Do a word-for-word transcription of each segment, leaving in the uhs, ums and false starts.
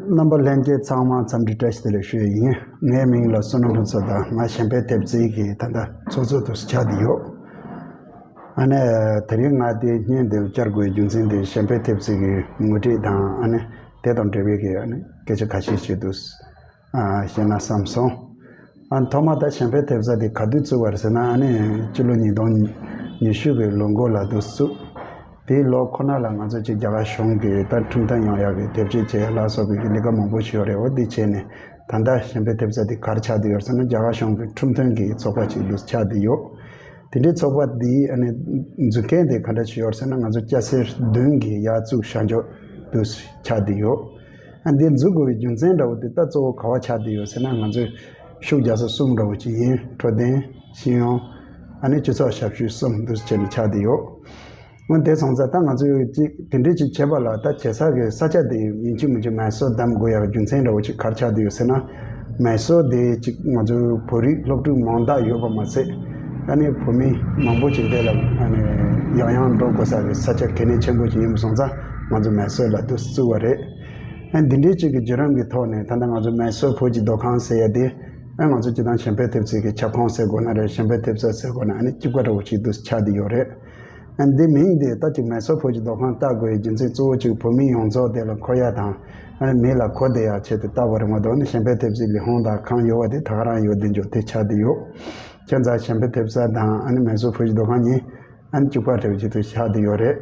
རྣམ་པ་ལྷན་རྒྱས་ཚང་མ་འཚམས་འདྲི་བཀྲ་ཤིས་བདེ་ལེགས་ཞུ་ཡི་ཡིན། ངའི་མིང་ལ་བསོད་ནམས་ཕུན་ཚོགས་དང་། ང་གཞན་ཕན་ཐེབས་རྩའི་གི་ད་ལྟ་ཚོགས་གཙོ་དུ་ཆགས་བསྡད་ཡོད། ཨ་ནི་དེ་རིང་ང་དེ་བརྙན་འདིར་བཅར་དགོས་རྒྱུ་མཚན་དེ་གཞན་ཕན་ཐེབས་རྩའི་གི་ངོ་སྤྲོད་དང་། ཨ་ནི་དེ་དང་འབྲེལ་བའི་གི་ཨ་ནི་སྐད་ཆ་ཁ་ཤས་ཤིག་དུ་ཨ་བཤད་ན་བསམ་སོང་། ཨ་ཐོག་མ་ད་གཞན་ཕན་ཐེབས་རྩ་དེ་ག་དུས་བཙུགས་པ་རེད་ཟེར་ན། ཨ་ནི་སྤྱི་ལོ་ཉིས་སྟོང་ཉི་ཤུ་གི་ལོ་འགོ་ལ་དུ་བཙུགས། དེའི་ལོ་ཁོ་ན་ལ་ང་ཚོ་ཅིག་རྒྱ་གར་གཞུང་གིས་ད་ཁྲིམས་མཐུན་ཡོང་ཡག་གི་དེབ་སྐྱེལ་བྱས་ལ་སོགས་པའི་ལས་ཀ་མང་པོ་ཞིག་ཡོད་རེད། འོ་དེ་བྱས་ནས་ད་ལྟ་གཞན་ཕན་ཐེབས་རྩ་དེ་ག་རེ་ཆགས་བསྡད་ཡོད་ཟེར་ན། རྒྱ་གར་གཞུང་གི་ཁྲིམས་མཐུན་གྱི་ཚོགས་པ་ཅིག་ཏུ་ཆགས་བསྡད་ཡོད། དེ་འདྲའི་ཚོགས་པ་འདིའི་ཨ་ནི་འཛུགས་མཁན་དེ་ག་འདྲ་ཞིག་ཡོད་ཟེར་ན། ང་ཚོ་སྐྱ་སེར་བདུན་གྱི་ཡར་བཙུགས་བཞག་འཇོག་ཏུ་ཆགས་བསྡད་ཡོད། ཨ་འདི་འཛུགས་དགོས་པའི་རྒྱུ་མཚན་འདྲ་བོ་དེ་ད་གཙོ་བོ་ག་བ་ཆགས་བསྡད་ཡོད་ཟེར་ན། ང་ཚོའི་ཤུགས་རྒྱག་ས་གསུམ་འདྲ་བོ་ཅིག་ཡིན། འཕྲོད་བསྟེན། ཤེས་ཡོན། ཨ་ནི་སྤྱི་ཚོགས་ཞབས་ཞུ་གསུམ་འདུ་བྱས་ནས་ཆགས་བསྡད་ཡོད། འོན་ཏེ་སོང་ཙང་ད་ང་ཚོས་ཅིག་དེ་འདྲའི་ཅིག་བྱེད་པ་ལ་ད་བྱེད་ས་གི་ས་ཆ་དེ་ཡིན་གཅིག་མིན་གཅིག་མའི་སོར་བདམས་དགོས་ཡག་རྒྱུ་མཚན་འདྲ་བོ་ཅིག་ག་རེ་ཆགས་བསྡད་ཡོད་ཟེར་ན། མའི་སོར་དེ་ཅིག་ང་ཚོའི་བོད་རིགས་སློབ་ཕྲུག་མང་དག་ཡོད་པ་མ་ཟད། ཨ་ནི་བོད་མི་མང་པོ་ཅིག་འདི་ལ་ཨ་ནི་ཡང་ཡང་འགྲོ་དགོས་ས་གི་ས་ཆ་གལ་གནད་ཆེན་པོ་ཅིག་ཡིན་པ་སོང་ཙང་། ང་ཚོ་མའི་སོར་ལ་དུ་བཙུགས་པ་རེད། ཨ་འདི་འདྲའི་ཅིག་གི་བརྒྱུད་རིམ་གྱི་ཐོག་ནས་ད་ལྟ་ང་ཚོ་མའི་སོར་བོད་ཀྱི་སྡོད་ཁང་ཟེར་ཡ་དེ། ཨ་ང་ཚོ་སྤྱི་བཏང་གཞན་ཕན་ཐེབས་རྩའི་གི་ཁྱབ་ཁོངས་ཟེར་དགོས་ན་རེད། གཞན་ཕན་ཐེབས་རྩ་ཟེར་དགོས་ན། ཨ་ནི་གཅིག་པ་འདྲ་བོ་ཅིག་ཏུ་ཆགས་བསྡད་ཡོད་རེད། ཨ་འདི་མིང་དེ་ད་ཅིག་མའི་སོར་བོད་ཀྱི་སྡོད་ཁང་བཏགས་དགོས་ཡའི་རྒྱུ་མཚན་གཙོ་བོ་ཅིག་བོད་མི་ཡོངས་རྫོགས་དེ་ལ་མཁོ་ཡ་དང་། ཨ་ནི་མི་ལ་གོ་བདེ་ཡ་ཆེད་དུ་བཏགས་པ་རེད་མ་གཏོགས། ཨ་ནི་གཞན་ཕན་ཐེབས་རྩའི་ལས་ཁུངས་དང་ཁང་ཡོད་པ་དེ་ད་ག་རང་ཡོད་བསྡད་འཇོག་དེ་ཆགས་བསྡད་ཡོད། བྱས་ཙང་གཞན་ཕན་ཐེབས་རྩ་དང་ཨ་ནི་མའི་སོར་བོད་ཀྱི་སྡོད་ཁང་གཉིས་ཨ་ནི་གཅིག་པ་འདྲ་བོ་ཅིག་ཏུ་ཆགས་བསྡད་ཡོད་རེད།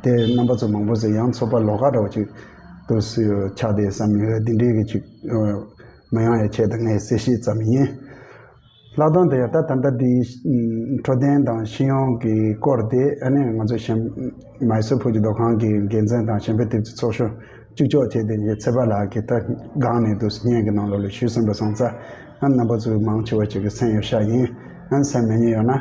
དེ་རྣམ་པ་ཚོ་མང་པོ་ཟེར་ཡང་ཚོགས་པ་ལོགས་ཀ་འདྲ་བོ་ཅིག་ཏུ་ཆགས་བསྡད་བསམ་ཡོད། འདི་འདྲའི་གི་ཅིག་མི་ཡོང་ཡ་ཆེད་དུ་ངས་གསལ་བཤད་ཙམ་ཡིན། ལྷག་དོན་དུ་ཡང་ད་ད་ལྟ་འདི་འཕྲོད་བསྟེན་དང་ཤེས་ཡོན་གྱི་སྐོར་དེ་ཨ་ནི་ང་ཚོ་གཞན་མའི་སོར་བོད་ཀྱི་སྡོད་ཁང་གི་འགན་འཛིན་དང་གཞན་ཕན་ཐེབས་རྩའི་ཚོགས་གཞོན་གཅིག་ལྕོགས་བྱས་ཏེ་ངས་ཚེ་དཔལ་ལགས་ཀྱིས་ད་སྒང་ནས་དུ་བརྙན་གྱི་ནང་ལོགས་ལ་ཞུས་ཟིན་པ་སོང་ཙང་། ཨ་རྣམ་པ་ཚོའི་མང་ཆེ་བ་ཅིག་གི་གསན་ཡོད་ཤག་ཡིན། ཨ་གསན་མེད་མཁན་ཡོད་ན།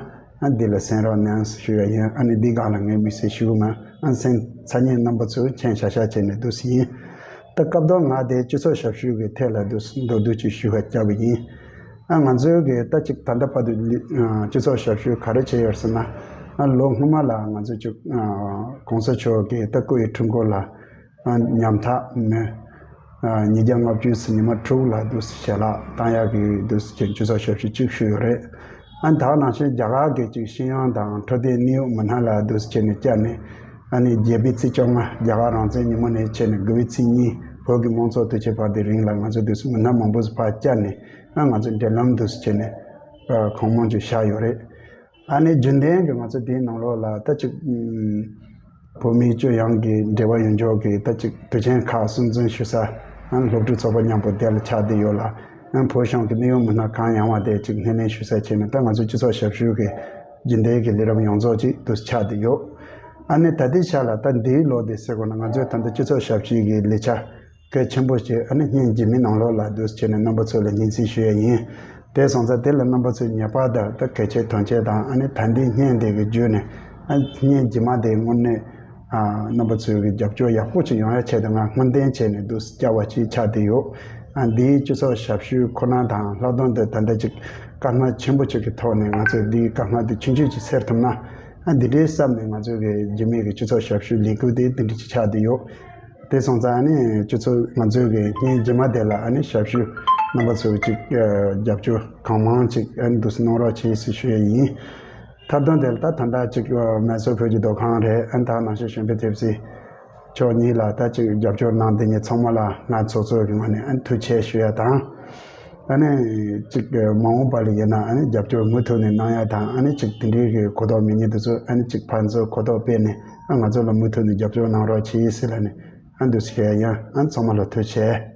ཨ་འདི་ལ་གསན་རོགས་གནང་ཞུ་ཡ་ཡིན། ཨ་ནི་འདི་སྒང་ལ་ངས་དམིགས་བསལ་ཞུ་གི་མ། ཨ་གསན་ཚར་མཁན་རྣམ་པ་ཚོས་མཁྱེན་ཤག་ཤག་བྱས་ནས་འདུག་སེ་ཡིན། ད་སྐབས་དོན་ང་དེ་སྤྱི་ཚོགས་ཞབས་ཞུ་གི་ཐད་ལ་འདུག་མདོར་བསྡུས་ཅིག་ཞུ་བ་བྱ་བ་ཡིན། ཨ་ང་ཚོའི་གི་ད་ཅིག་ད་ལྟ་བར་དུ་ལི་ཨ་སྤྱི་ཚོགས་ཞབས་ཞུ་ག་རེ་བྱས་ཡོད་ཟེར་ན། ཨ་ལོ་སྔོན་མ་ལ་ང་ཚོས་ཅིག་ཨ་གོང་ས་མཆོག་གི་ད་སྐུ་ཡི་འཁྲུངས་སྐར་ལ། ཉམ་ཐག་མི་ཉིས་བརྒྱ་ལྔ་བཅུ་ཙམ་ཉི་མ་དྲུག་ལ་འདུག་སེ་ཞལ་ལག་བཏང་ཡག་གི་འདུག་སེ་བྱས་སྤྱི་ཚོགས་ཞབས་ཞུ་གཅིག་ཞུས་ཡོད་རེད། ཨ་ད་ནང་བཞིན་རྒྱ་གར་གྱི་ཅིག་ཤེས་ཡོན་དང་འཕྲོད་བསྟེན་གནས་བབ་མི་སྣ་ལ་འདུག་སེ་བྱས་ནས་བཅར་ནས། ཨ་ནི་བརྒྱད་པའི་ཚེས་བཅོ་ལྔ་རྒྱ་གར་རང་བཙན་ཉིན་མོ་ནས་བྱས་ནས་དགུ་པའི་ཚེས་གཉིས་བོད་ཀྱི་དམངས་གཙོ་དུས་ཆེན་བར་དུ་རིང་ལ་ང་ཚོ་འདུག་སེ་མི་སྣ་མང་པོ་ཞིག་ཕར་བཅར་ནས། ཨ་ང་ཚོ་འབྲེལ་ལམ་འདུག་སེ་བྱས་ནས་གང་མང་ཅིག་བཞག་ཡོད་རེད། ཨ་ནི་རྒྱུན་ལྡན་གྱི་ང་ཚོ་དེའི་ནང་ལོགས་ལ་ད་ཅིག་ཨུམ་བོད་མིའི་སྤྱི་ཡོངས་ཀྱི་འབྲེལ་བ་ཡོད་འཇོག་གི་ད་ཅིག་དུས་ཆེན་ཁག་སྲུང་བརྩི་ཞུ་ས། ཨ་ནི་སློབ་ཕྲུག་ཚོགས་པ་མཉམ་པོ་དེ་ལ་ཆགས་བསྡད་ཡོད་ལ། ཨ་ནི་བོད་གཞུང་གི་གནད་ཡོད་མི་སྣ་གང་ཡོང་བ་དེ་ཅིག་སྣེ་ལེན་ཞུ་ས་བྱས་ནས། ད་ང་ཚོ་སྤྱི་ཚོགས་ཞབས་ཞུ་གི་རྒྱུན་ལྡན་གྱི་ལས་རིམ་ཡོངས་རྫོགས་ཅིག་ཏུ་ཆགས་བསྡད་ཡོད། ཨ་ནི་ད་ལྟའི་ཆ་ལ་ད་འདིའི་ལོ་དེ་ཟེར་དགོས་ན། ང་ཚོའི་ད་ལྟ་སྤྱི་ཚོགས་ཞབས་ཞུ་གི་ལས་འཆར་གལ་ཆེན་པོ་ཞིག་ཨ་ནི་སྙིང་རྗེ་མོའི་ནང་ལོགས་ལ་འདུག་སེ་བྱས་ནས་རྣམ་པ་ཚོ་ལ་སྙན་སེང་ཞུ་ཡ་ཡིན། དེ་སོང་ཙང་དེ་ལ་རྣམ་པ་ཚོས་ངེས་པར་དུ་ད་གལ་ཆེ་དོན་ཆེ་དང་། ཨ་ནི་ད་ལྟའི་བརྙན་དེ་གི་བརྒྱུད་ནས་ཨ་བརྙན་རྗེས་མ་དེ་དངོས་གནས་ཨ་རྣམ་པ་ཚོའི་གི་རྒྱབ་སྐྱོར་ཡག་པོ་ཅིག་ཡོང་ཡ་ཆེད་དུ་ང་སྨོན་འདུན་བྱས་ནས་འདུག་སེ་བཅར་བ་ཅིག་ཆགས་བསྡད་ཡོད། ཨ་འདིའི་སྤྱི་ཚོགས་ཞབས་ཞུ་ཁོ་ན་དང་ལྷག་དོན་དུ་ད་ལྟ་ཅིག་དཀའ་ངལ་ཆེན་པོ་ཅིག་གི་ཐོག་ནས་ང་ཚོས་འདིའི་དཀའ་ངལ་དེ་ཆུང་ཆུང་ཅིག་སེལ་ཐུབ་ན། ཨ་འདི་འདྲའི་བསམ་ནས་ང་ཚོའི་གི་རྒྱུད་སྨད་ཀྱི་སྤྱི་ཚོགས་ཞབས་ཞུ་ལས་འགུལ་དེ་འདི་འདྲ་ཅིག་ཆགས་བསྡད་ཡོད། དེ་སོང་ཙང་ཨ་ནི་སྤྱི་ཚོགས་ང་ཚོའི་གི་བརྙན་རྗེས་མ་དེ་ལ་ཨ་ནི་ཞབས་ཞུ་རྣམ་པ་ཚོས་ཅིག་ཨ་རྒྱབ་སྐྱོར་གང་མང་ཅིག་ཨ་ནི་འདུག་སེ་གནང་རོགས་བྱེད་ཟེར་ཞུ་ཡ་ཡིན། མཐའ་དོན་དེ་ལ་ད་ད་ལྟ་ཅིག་ཨ་མའི་སོར་བོད་ཀྱི་སྡོད་ཁང་རེད། ཨ་ནི་ད་ནང་བཞིན་གཞན་ཕན་ཐེབས་རྩའི་ཕྱོགས་གཉིས་ལ་ད་ཅིག་རྒྱབ་སྐྱོར་གནང་བསྡད་མཁན་ཚང་མ་ལ་ང་ཚོགས་གཙོ་གི་ངོས་ནས་ཨ་ནི་ཐུགས་རྗེ་ཆེ་ཞུ་ཡ་དང་། ཨ་ནི་ཅིག་མ་འོངས་པ་ལ་ཡིན་ན་ཨ་ནི་རྒྱབ་སྐྱོར་མུ་མཐུད་ནས་གནང་ཡ་དང་། ཨ་ནི་ཅིག་དེ་འདྲའི་གི་གོ་རྟོགས་མེད་མཁན་དེ་ཚོ་ཨ་ནི་ཅིག་ཕར་ཚུར་གོ་རྟོགས་སྤེལ་ནས། ཨ་ང་ཚོ་ལ་མུ་མཐུད་ནས་རྒྱབ་སྐྱོར་གནང་རོགས་བྱེད་ཟེར་ལབ་ནས་ཨ་འདུག་སེ་ཞུ་ཡ་ཡིན། ཨ་ཚང་མ་ལ་ཐུགས་རྗེ་ཆེ།